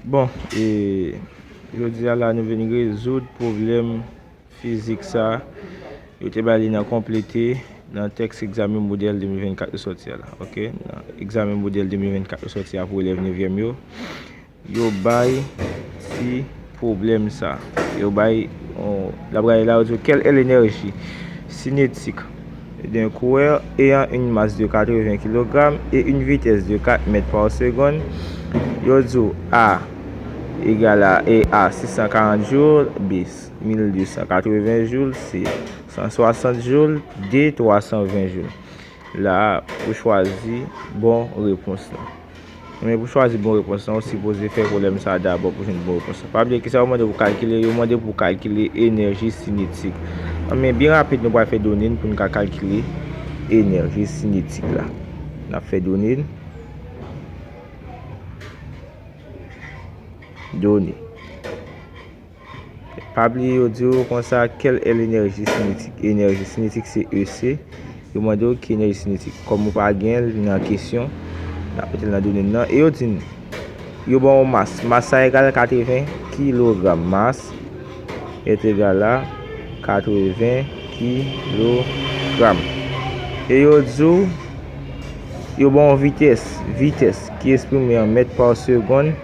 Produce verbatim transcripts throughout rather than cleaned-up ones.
Bon, e jodi a la, nou vin rezoud pwoblèm fizik sa a. Yo te bay li nan konplete nan tèks egzamen modèl de mil vennkat yo sòti a la, oke? Nan egzamen modèl de mil vennkat yo sòti a pou elèv nevyèm yo, yo bay ti pwoblèm sa. Yo bay, on, la bral la, yo di, quelle est l'énergie cinétique d'un coureur ayant une masse de quatre-vingts kilogrammes et une vitesse de quatre mètres par seconde? Yo di w A egal a, e A, sis san karant joul, B, mil de san katreven joul, C, san swasant joul, D, twa san ven joul. La, pou chwazi bon repons lan. Men pou chwazi bon repons lan, ou sipoze fè pwoblèm sa a dabò pou jwenn bon repons lan. Pa bliye kisa yo mande pou kalkile, yo mande pou kalkile enèji sinetik. Men byen rapid, nou pral fè done n pou n ka kalkile enèji sinetik la. N ap fè done n. Done. Pa bliye yo di w konsa, quelle est l'énergie cinétique? Enèji sinetik se E C. Yo mande w ki enèji sinetik. Kòm ou pa gen l nan kesyon, n ap mete l nan done n nan. E yo di n, yo ban w mas. Mas sa egal katreven kilogram. Mas est égal à katreven kilogram. E yo di w, yo ban w vitès. Vitès ki eksprime an mèt pa segonn.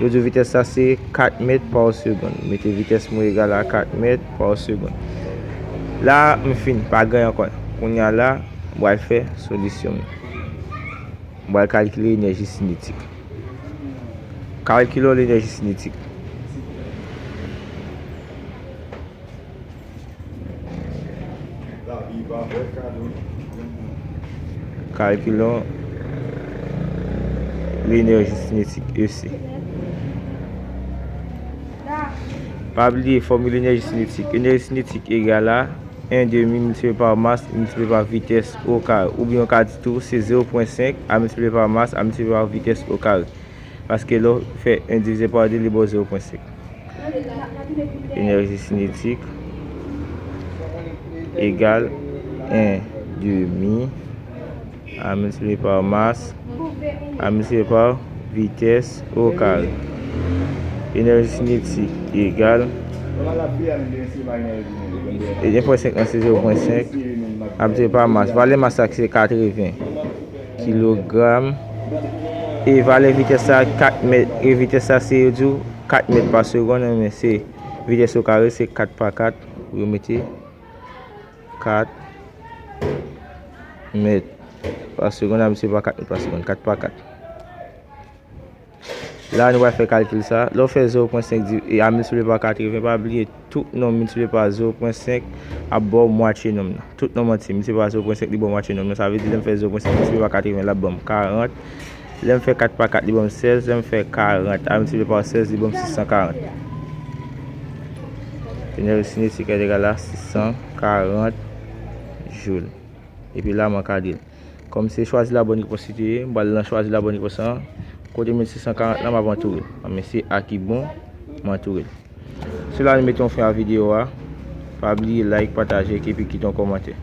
Yo di w vitès sa se kat mèt pa segonn. Mete vitès mwen egal a kat mèt pa segonn. La, m fin, pa gen ankò. Kounye a la, m pral fè solisyon m. M pral kalkile enèji sinetik. Kalkilon lenèji sinetik. Kalkilon lenèji sinetik, E C. Pa bliye fòmil enèji sinetik. Enèji sinetik egal a en demi miltipliye pa mas miltipliye pa vitès okare. Oubyen ou ka di tou se zewo pwen senk a miltipliye pa mas a miltipliye pa vitès okare. Paske lè w fè en divize pa de, li ba w zewo pwen senk. Enèji sinetik egal en demi a miltipliye pa mas a miltipliye pa vitès okare. Enèji sinetik egal, e en pwen senk lan se zewo pwen senk a miltipliye pa mas. Valè mas la ki se katreven kilogram. E valè vitès sa, kat mèt. E vitès sa, se yo di w kat mèt pa segonn, men se vitès okare, se kat pa kat. Pou yo mete kat mèt pa segonn, a miltipliye pa kat mèt pa segonn, kat pa kat. La, nou pral fè kalkil sa. Lè w fè zewo pwen senk di, e a miltipliye pa katreven, pa bliye, tout nonm miltipliye pa zewo pwen senk ap ba w mwatye nonm nan. Tout nonm antye miltipliye pa zewo pwen senk, li ba w mwatye nonm nan. Sa vle di, lè m fè zewo pwen senk miltipliye pa katreven, l ap ban m karant. Lè m fè kat pa kat, li ban m sèz. Lè m fè karant a miltipliye pa sèz, li ban m sis san karant. Enèji sinetik egal a sis san karant joul. Epi la, mwen ka di l. Kòm se chwazi la bonne réponse li te ye, m pral nan chwazi la bonne réponse lan. Kote mil sis san karant lan, m ap antoure l. Men se A ki bon, m antoure l. Se la nou mete yon fen a videyo a. Pa bliye like, pataje, epi kite yon kòmantè.